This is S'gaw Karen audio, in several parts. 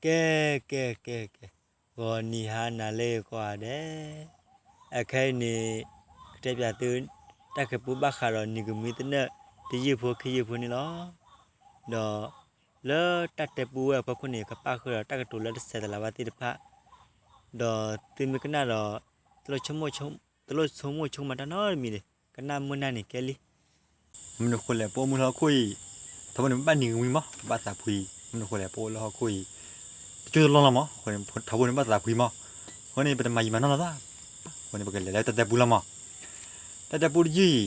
ကဲ ကဲ ကဲ ကဲ, ဂီၤနံၤဟါနၤလၢကိးဂၤဒဲး, အခဲအံၤန့ၣ် ကတဲပၠးသု တၢ်ကပူၤဘၣ်ဃးဒီး နံၤကမှံသနၢၣ် တယုၢ်ဖိခံယုၢ်ဖိန့ၣ်လီၤ. ဒီးလၢတၢ်တဲပူဝဲအဖီခိၣ်န့ၣ် ကပၣ်ဃုာ်ဒီးတၢ်ကတိၤလၢတဆဲးတလၤဘၣ်သ့ၣ်တဖၣ်, ဒီးသုမ့ၢ်ကနၣ်ဒီး တလိၣ်ဆိကမိၣ်ဆိကမးတၢ်နီတမံၤန့ၣ် ကနၣ်မုာ်နၢ်န့ၣ်ကဲလံ. မနုၤဃိလဲၣ် ပအိၣ်မူလၢဟီၣ်ခိၣ်အံၤ, ထီဘိန့ၣ် ပဘၣ်နံၤကမှံမး ပဘၣ်သးဖှံ, မနုၤဃိလဲၣ် ပအိၣ်လၢဟီၣ်ခိၣ်အံၤ တကၠိတလီၢ်လီၤမး, ထီဘိန့ၣ် ဘၣ်သးဖှံမး, အဃိန့ၣ် ပတမၤယံာ်မၤနီၢ်လီၤသး, အဃိန့ၣ် ပကလဲၤလၢတၢ်တဲပူလီၤမး. တၢ်တဲပူတယုၢ်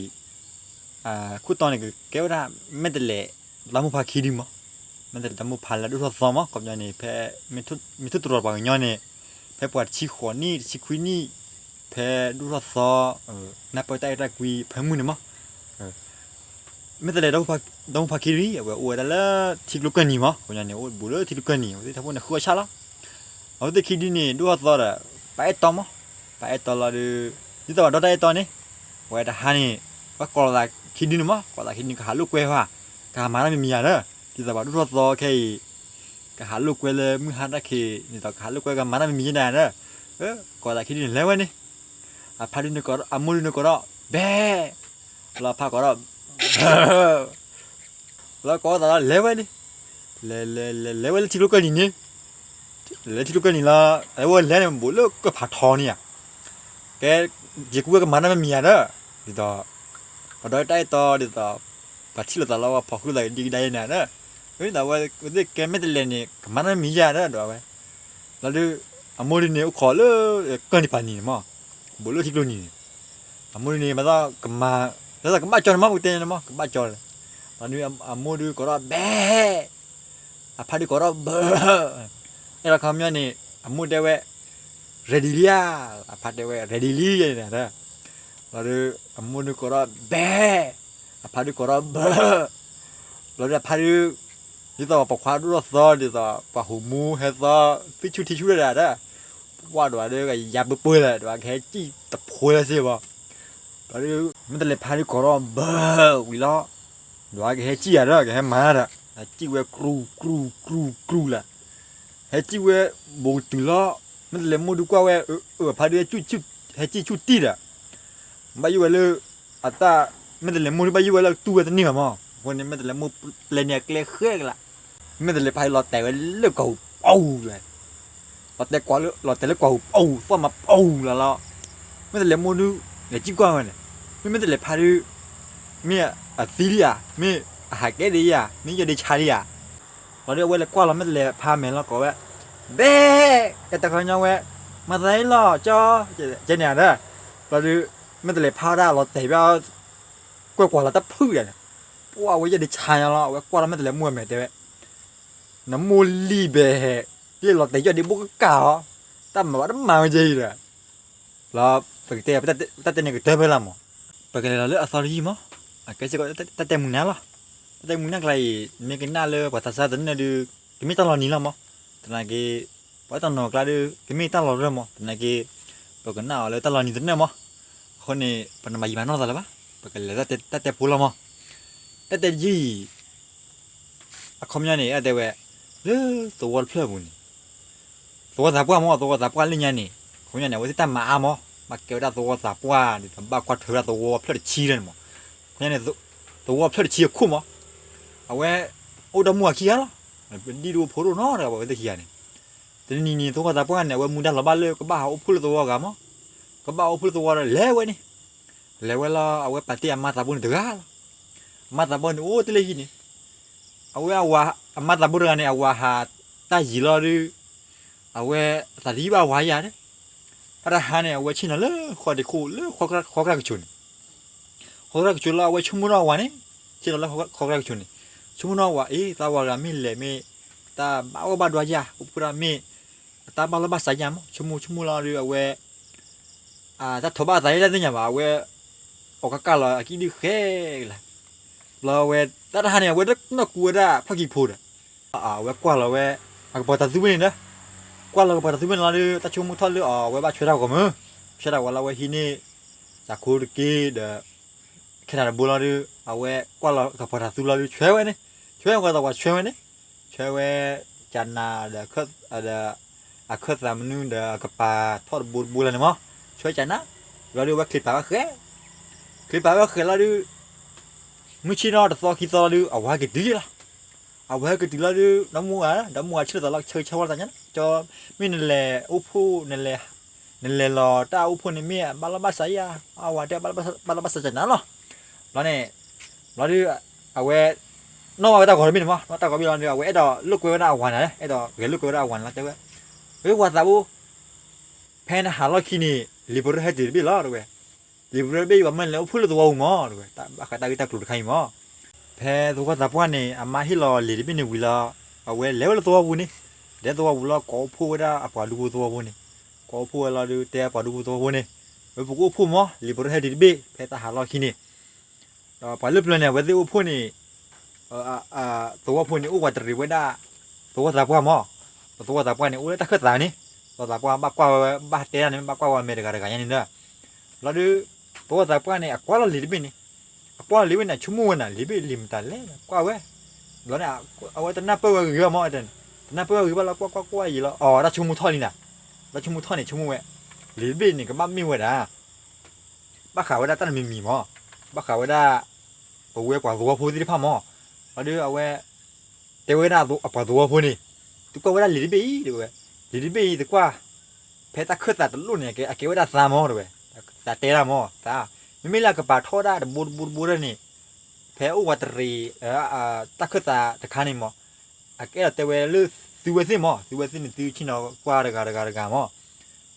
အံၤ ခိၣ်တီန့ၣ် ကကဲဝဲဒၣ် မဲာ်တဲးလဲး တၢ်မိၢ်ဖါခံဒုမး, မဲာ်တဲးလဲးတၢ်မိၢ်ဖါလၢဒိၣ်ထီၣ်သီမး, ခီပညီန့ၣ် ဖဲ မ့ၢ်ထိၣ်သတြီၤပှၤကညီန့ၣ် ဖဲပှၤတဆံဃိးနံၣ် တဆံခွံနံၣ် ဖဲဒိၣ်ထီၣ်သီ နၢ်ပၢၢ်တၢ်အဲၣ်တၢ်ကွံဖဲမုၢ်န့ၣ်မး, မဲာ်တဲးလဲး တၢ်မိၢ်ဖါခံဒုအံၤ အဝဲအိၣ်ဝဲဒၣ်လၢထံကျိကၢၢ်နံၤမး, ခီပညီန့ၣ် အိၣ်ဘူးလၢထံကျိကၢၢ်နံၤ အဝဲသ့ၣ်ထီဘိန့ၣ် ဃုအီၣ်ဆၣ်လီၤ. အဝဲသ့ၣ်ခံဒုန့ၣ် ဒိၣ်ထီၣ်သီဒီး ပာ်အဲၣ်တီမး, ပာ်အဲၣ်တီလီၤဒီး ဒ်သိးပှၤဒီးတၢ်အဲၣ်တီန့ၣ် အဝဲတဟါန့ၣ် ပှၤကိးလိာ်သးခံဒုန့ၣ်မး, ကိးလိာ်သးခံဒုန့ၣ် ကဟးလိာ်ကွဲဧါ, ကဟးမၤတၢ်မံၤမံၤဧါဒီး ဒ်သိးပှၤဒိၣ်ထီၣ်သီခဲအံၤ ကဟးလိာ်ကွဲလၢမုၢ်ဟါတၢ်ခံး ဒ်သိးကဟးလိာ်ကွဲကမၤတၢ်မံၤမံၤယဲၢ်နၤဒီး ကိးလိာ်သးခံဒုန့ၣ် လဲၤဝဲန့ၣ် အဖါဒုန့ၣ်ကိးထီၣ် အမိၢ်ဒုန့ၣ်ကိးထီၣ် ဘဲၣ်, လီၤဖါကိးထီၣ် ဘၢၣ်, လီၤကိးသးလီၤ လဲၤဝဲန့ၣ်, လဲၤ လဲၤ လဲၤ လဲၤဝဲလၢထံကျိကၢၢ်နံၤန့ၣ်, လဲၤထံကျိကၢၢ်နံၤလီၤ အဝဲလဲၤန့ၣ် ဘူးလၢကၢၢ်ဖးထီန့ၣ်ဧါ, ကဲ ယကူဝဲကမၤတၢ်မံၤမံၤဧါဒီး ဒ်သိး ပှၤဒီးတၢ်အဲၣ်တီဒ်သိး ပှၤထံၣ်လိာ်သးလီၤ ပှၤဖီၣ်ဃုာ်သးကဒံကဒါယဲၢ်နၤဒီး ဝဲဒၣ်ဝဲသ့ၣ်ကဲမဲာ်တဲးလဲးန့ၣ် ကမၤတၢ်မံၤမံၤယဲၢ်ဒီး ဒီးဝဲ လီၤဒုး အမိၢ်ဒုန့ၣ် အိၣ်ခိးလၢ ကၢၢ်နံၤပၤနံၤန့ၣ်မး, ဘူးလၢထံကျိနံၤန့ၣ်, အမိၢ်ဒုန့ၣ် မၤသးကမၤ လၢသးကဘၣ်ကၠီန့ၣ်မး ပကတဲန့ၣ်မး ကဘၣ်ကၠီလဲၣ်, လီၤဒုး အမိၢ်ဒုကိးထီၣ် ဘဲၣ်, အဖါဒုကိးထီၣ် ဘၢၣ်, အဲၣ်ဒိးခီပညီန့ၣ် အမိၢ်တဲဝဲ ready လံဧါ, အဖါတဲဝဲ ready လံဧါ, လီၤဒုး အမိၢ်ဒုကိးထီၣ် ဘဲၣ်, အဖါဒုကိးထီၣ် ဘၢၣ်, လီၤဒုးအဖါဒု ဒ်သိးပှၤပိာ်ခွါဒိၣ်ထီၣ်သီ ဒ်သိးပှၤဟူးမူဟဲသီ သံဆူၣ်ထံဆူၣ်ဒၣ်ဒၣ်ဒီး ပှၢ်ဒွးဒီးကယၤပၢပၢလၢ ဒွးကဟဲစံၣ်တဖိလၢစ့ၢ်ဘၣ်, လီၤဒုး မဲာ်တဲးလဲးဖါဒုကိးထီၣ် ဘၢၣ် ဝံၤလီၤ, ဒွးကဟဲစံၣ်ယၤဒီး ကဟဲမၤဒၣ် ဟဲစံၣ်ဝဲ ကြူ ကြူ ကြူ ကြူလၢ ဟဲစံၣ်ဝဲ ဘူးကတုၤလီၤ, မဲာ်တဲးလဲးမိၢ်ဒုကွၢ်ဝဲ အဖါဒု ဟဲစံၣ်ဆူၣ်တံၢ်ဒီး ဘၣ်ယိၣ်ဝဲလၢ အတၢ် မဲာ်တဲးလဲးမိၢ်ဒု ဘၣ်ယိၣ်ဝဲလၢကတူၢ်ဝဲတန့ၢ်ဘၣ်မး, အဃိန့ၣ် မဲာ်တဲးလဲးမိၢ်ပျဲန့ၢ်အကျဲဃဲကလး, မဲာ်တဲးလဲးဖါဒုလီၤတဲာ်ဝဲလၢကွၢ်ဟူးပီၣ်လၢ လီၤတဲာ်လၢကွၢ်ဟူးပီၣ် သီၣ်မးပီၣ်လၢလီၤ, မဲာ်တဲးလဲးမိၢ်ဒု လဲၤစံၣ်ကွၢ်ဝဲန့ၣ်, မ့ၢ်မဲာ်တဲးလဲးဖါဒု မ့ၢ်အသံလံဧါ, မ့ၢ်အဟးကဲဒ်ဧါ, မ့ၢ်ယီၢ်ဒ့ဆါလံဧါ, လီၤဒုးအဝဲလဲၤကွၢ်လီၤမဲာ်တဲးလဲးဖါမဲာ်လီၤကိးဝဲ, ဘဲၣ်, ကဲတခီညီဝဲ, မၤသးအံၤလီၤ ကၠီ, ကဲန့ၣ်ဧါဒီး, လီၤဒုး မဲာ်တဲးလဲးဖါဒၣ်လီၤတဲာ်ဘၣ် ကွဲၢ်ကွၢ်လီၤတၢ်ဖုၣ်ဒၣ်န့ၣ်, ပှၢ်ဝဲယီၢ်ဒ့ဆါညါလီၤ, အဝဲကွၢ်လီၤမဲာ်တဲးလဲးမိၢ်အမဲာ်တဲဝဲ နမိၢ်လံၢ်ဘဲဟဲ, ယလီၤတဲာ်ယီၢ်ဒ့ဘိကကၢ်အီၤ, တၢ်မၤဘၣ်တမၤဝဲကဲအံၤဒီး, လီၤပကတဲ တၢ်တဲန့ၣ်ကတၢၢ်ဖဲလၢမး, ပကလဲၤလီၤလၢအသီတယုၢ်မး, အကဲစ့ၢ်ကီးတၢ်တဲမုာ်နၤလီၤ, တၢ်တဲမုာ်နၤကျါအံၤ မ့ၢ်ကနၣ်လၢပှၤသးစၢ်တနၢၣ်ဒုး ကမ့ၢ်တၢ်လီၤနံၤလီၤမး, သနာ်က့ ပှၤတနီၤကျါဒုး ကမ့ၢ်တၢ်လီၤရၢၢ်မး, သနာ်က့ ပကနၣ်အီၤလၢတၢ်လီၤနံၤတနၢၣ်မး, အဃိန့ၣ် ပနမၤယံာ်မၤနီၢ်သးလၢၤဘၣ်, ပကလဲၤတၢ်တဲပူလီၤမး, တၢ်တဲတယုၢ်အံၤ အခီပညီန့ၣ် အတဲဝဲ လၢသဝီတဖျၢၣ်ပူၤန့ၣ် သဝီသးပှၢ်မး သဝီသးပှၢ်လၢညါန့ၣ် အခီပညီန့ၣ် အဝဲသ့ၣ်တၢ်မၤအါမး ဘၣ်ကဲဝဲဒၣ်သဝီသးပှၢ် ဒ်သိးဘၣ်ကွၢ်ထွဲဝဲဒၣ်သဝီဖျၢၣ်တဆံလၢန့ၣ်မး, အခီပညီန့ၣ် သဝီဖျၢၣ်တဆံအခိၣ်မး အဝဲ အိၣ်ဒီမါဝၤခံဂၤလီၤ, ပဒံၣ်ဒိၣ်ဖိဒိၣ်နီတဂၤဘၣ် အဝဲသ့ၣ်ခံဂၤန့ၣ်, တနံၤန့ၣ် သဝီသးပှၢ်န့ၣ် အဝဲမူဒါလီၤဘၣ်လၢကဘၣ်ဟးအိၣ်ဖှိၣ်လၢသဝီအဂၤမး, ကဘၣ်အိၣ်ဖှိၣ်လၢသဝီဒီးလဲၤဝဲန့ၣ် လဲၤဝဲလီၤ အဝဲပာ်တ့ၢ်အမါသးဘိန့ၣ်တဂၤလီၤ, အမါသးဘိန့ၣ်အိၣ်တ့ၢ်လၢဟံၣ်န့ၣ်, အဝဲအဝၤ အမါသးဘိတဂၤန့ၣ် အဝၤဟးတၢ်ယံၤလီၤဒီး အဝဲအသးတယံာ်ဘၣ်ဝၤယၤန့ၣ်, တၢ်တဟါန့ၣ် အဝဲဆ့ၣ်နီၤလၢဃီတံၢ်ခိၣ်လၢဃီကရၢ်ကဆိးန့ၣ် ဃီကရၢ်ကဆိးလီၤ အဝဲဆိကမိၣ်ထီၣ်အဝၤန့ၣ်, ဆ့ၣ်နီၤလၢဃီကရၢ်ကဆိးန့ၣ်, ဆိကမိၣ်ထီၣ်အဝၤ အ့ သးဝၤတဂၤမ့ၢ်လဲၤမ့ၢ် တၢ်ဘၣ်အီၣ်ဘၣ်ဒွးယၤ အိၣ်ဖှိၣ်ဒၣ်မ့ၢ် အတၢ်ဘၣ်လီၢ်ဘၣ်စးယၤမး ဆိကမိၣ်ဆိကမိၣ်လီၤဒီး အဝဲ တၢ်ထိးဘၣ်အသးလၢတသ့ၣ်ညါဘၣ် အဝဲ အီၣ်ကးကးလီၤအကံၣ်ဒုးဃဲကလါ လီၤဝဲ တၢ်တဟါန့ၣ် အဝဲတနီၢ်ကူဝဲဒၣ်ဖီၣ်ကံၢ်ဖိဒီး အဝဲကွၢ်လီၤဝဲ အကပီၤတၢ်သူဘ့ၣ်န့ၣ်ဒီး ကွၢ်လီၤကပီၤတၢ်သူဘ့ၣ်န့ၣ်လီၤဒီး တၢ်ဆိကမိၣ်ထီၣ်လၢအီၤ အဝဲဘၣ်ဆွဲတၢ်ဂီၤမုၢ်, ဆွဲတၢ်ဂီၤလီၤ အဝဲဟံးန့ၢ် စးခိတက့ၢ်ဒီး ခဲနၤတဘိလီၤဒီး အဝဲကွၢ်လီၤကပီၤတၢ်သူလီၤဒီး ဆွဲဝဲန့ၣ်, ဆွဲဝဲကပီၤတၢ်သူလီၤဒီး ဆွဲဝဲ ကၠးနးဒီး အခၢၣ်သးမနုၤဒီး အကပၤထီၣ်တဘိတဘိလီၤန့ၣ်မး, ဆှၢကၠးနး, လီၤဒုးအဝဲချံးပာ်ဝဲဃဲ, ချံးပာ်ဝဲဃဲလီၤဒုး မုၢ်ဆ့ၣ်ထီၣ်တသီခံသီလီၤဒုး အဝၤဟဲက့ၤတုၤလီၤ, အဝၤဟဲက့ၤတုၤလီၤဒုး ဒီမါဝၤ, ဒီမါဝၤဆ့ၣ်နီၤသးလီၤ ဆၢဆၢဝဲလီၤသးညါ, ကၠီ, မ့ၢ်နလဲၤအိၣ်ဖှိၣ်, နလဲၤလီၤတၢ်အိၣ်ဖှိၣ်န့ၣ်မ့ၢ်ဘၣ်လီၢ်ဘၣ်စးဧါ, အဝၤတဲဘၣ်လီၢ်ဘၣ်စးကၠးနးလီၤ, ဘျီန့ၣ်, ဘျီဒုး, အဝဲ နီၣ်ဘၣ်ဝဲတၢ်ဂီၤတဘ့ၣ်န့ၣ်မး, နီၣ်တၢ်ဂီၤဘ့ၣ်လီၤဒုး အဝဲအဲၣ်ဒိးလိာ်ကွဲဝဲဒၣ်အဝၤန့ၣ်လီၤ, အဲၣ်ဒိးဂဲၤလိာ်ကွဲဝဲဒၣ်အဝၤန့ၣ်လီၤ တဲဝဲ, ဝဲဝၤသးအိၣ် ဖဲနဟးလီၢ်ခံန့ၣ် လံာ်ပရၢဟဲတုၤတဘ့ၣ်လီၤ တဲဝဲ, လံာ်ပရၢတဘ့ၣ် ပှၤမၢနလဲၤအိၣ်ဖှိၣ်လၢသဝီပူၤမး တဲဝဲ, ဘၣ်ဃးတၢ်ဂ့ၢ်တၢ်ကျိၤတခါအံၤမး, ဖဲသဝီသးပှၢ်န့ၣ် အမါဟ့ၣ်လီၤလံာ်တဘ့ၣ်န့ၣ်ဝံၤလီၤ, အဝဲလဲၤဝဲလၢသဝီပူၤန့ၣ်, လဲၤသဝီပူၤလီၤ ကိးအိၣ်ဖှိၣ်ဝဲဒၣ်အပှၤဒူဖိသဝီဖိန့ၣ်, ကိးအိၣ်ဖှိၣ်ဝဲလီၤဒုး တဲပှၤဒူဖိသဝီဖိန့ၣ်, ဝဲပကအိၣ်ဖှိၣ်မး လံာ်ပရၢဟဲတုၤတဘ့ၣ် ဖဲတၢ်ဟးလီၢ်ခံန့ၣ် ဒီးပှၤလၢပျၢၤန့ၣ် အဝဲသ့ၣ်အိၣ်ဖှိၣ်န့ၣ်, သဝီဖိန့ၣ် အိၣ်ဝးတရံးဝဲဒၣ် သဝီသးပှၢ်မး, ပသဝီသးပှၢ်န့ၣ် အိၣ်လၢတၢ်ခၢၣ်သးန့ၣ်, သဝီသးပှၢ်ဘၣ်ကွၢ်ဝဲ ဘၣ်တဲတၢ်န့ၣ် ဘၣ်ကွၢ်ဝဲမဲာ်တဂၤတဂၤညါန့ၣ်ဒီး, လီၤဒုး, သဝီသးပှၢ်န့ၣ် အကွၢ်လီၤလံာ်တဘ့ၣ်န့ၣ်, အကွၢ်လီၤလံာ်ဝဲန့ၣ် ဆိကမိၣ်ဝဲနၤ လံာ်တဘ့ၣ်လံာ်မတၤလဲၣ် ကွၢ်ဝဲ, ဘျီန့ၣ်, အဝဲတနၢ်ပၢၢ်ဝဲဂ့ၤဂ့ၤဘၣ်မး, တနၢ်ပၢၢ်ဝဲဂ့ၤဘၣ်လီၤ ကွၢ်ကွၢ်ကွၢ်ယံာ်လီၤ အီၤ တၢ်ဆိကမိၣ်ထီၣ်လံနၤ, တၢ်ဆိကမိၣ်ထီၣ်န့ၣ် ဆိကမိၣ်ဝဲ, လံာ်တဘ့ၣ်န့ၣ် ကဘၣ်မ့ၢ်ဝဲဒၣ် ဘၣ်ဃးဝဲဒၣ်တၢ်တမံၤမံၤမး, ဘၣ်ဃးဝဲဒၣ် ပဝဲပှၤသဝီဖိသ့ၣ်တဖၣ်မး, လီၤဒုးအဝဲ တဲဝဲဒၣ်အပှၤသဝီဖိန့ၣ်, သုကွၢ်ဝဲဒၣ်လံာ်တဘ့ၣ်အံၤ တဲဝဲ, လံာ်တဘ့ၣ်အံၤ သုကွၢ်, ဖဲတၢ်ခၢၣ်သးတလိၣ်န့ၣ် အကဲဝဲဒၣ်သးမး တဲဝဲ, သးတဲဒၣ်မး သး, မ့မ့ၢ်လၢအကပၤထီၣ်ဒၣ်တဘိတဘိတဘိဒၣ်န့ၣ်, ဖဲအိၣ်ဝးတရံး တၢ်ခၢၣ်သးတခါန့ၣ်မး, အကအဲၣ်ဒိးတဲဝဲလၢသုဝဲသ့ၣ်မး သုဝဲသ့ၣ်န့ၣ် သုဆ့ၣ်နီၤကွၢ်တဂၤတဂၤတဂၤမး,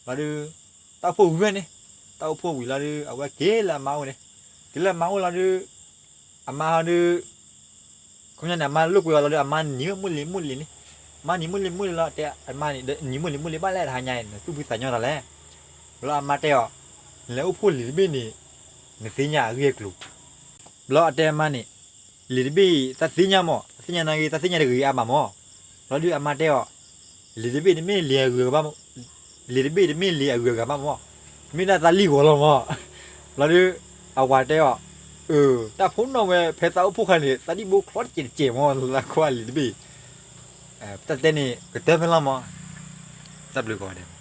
လီၤဒုး, တၢ်အိၣ်ဖှိၣ်ဝံၤဝဲန့ၣ်, တၢ်အိၣ်ဖှိၣ်ဝံၤလီၤဒုး အဝဲက့ၤလၢအမါအိၣ်န့ၣ်, က့ၤလၢအမါအိၣ်လီၤဒုး, အမါဒုး ခီပညီန့ၣ် အမါလိာ်ကွဲအီၤလီၤဒုး အမါနံၤဝဲမုၢ်လံၤမုၢ်လံၤန့ၣ်, အမါနံၤမုၢ်လံၤမုၢ်လံၤလီၤ တဲအမါန့ၣ် နံၤမုၢ်လံၤမုၢ်လံၤဘၣ်လဲၣ် တဟါညါအံၤ နသူၣ်ဖှံသးညီတၢ်လဲၣ်, ဘျီအမါတဲအီၤ, နလဲၤအိၣ်ဖှိၣ်လံာ်တဘ့ၣ်န့ၣ်, နသ့ၣ်ညါအဂ့ၢ်အကျိၤ, ဘျီအတဲအမါန့ၣ်, လံာ်တဘ့ၣ်အံၤ သးသ့ၣ်ညါမး သ့ၣ်ညါနာ်က့ သးသ့ၣ်ညါတဂ့ၤအါမးမး, ဘျီဒုးအမါတဲအီၤ, လံာ်တဘ့ၣ်တမ့ၢ်လံာ်အဂုၤအဂၤဘၣ် လံာ်တဘ့ၣ်တမ့ၢ်လံာ်အဂုၤအဂၤဘၣ်မး, မ့ၢ်ဒၣ်သးလံၢ်ဂီၤလီၤမး, ဘျီဒုး, အဝၤတဲအီၤ, အၢ, တၢ်ဖိနီၣ်ဝဲဖဲသးအိၣ်ဖှိၣ်ခါန့ၣ် သးဒံၣ်ဘိချီတစဲးတစဲးမး လၢခွါလံာ်တဘ့ၣ်, တၢ်တဲန့ၣ် ကတၢၢ်ဖဲလီၤမး, တၢ်ဘျုးကိးဂၤဒဲး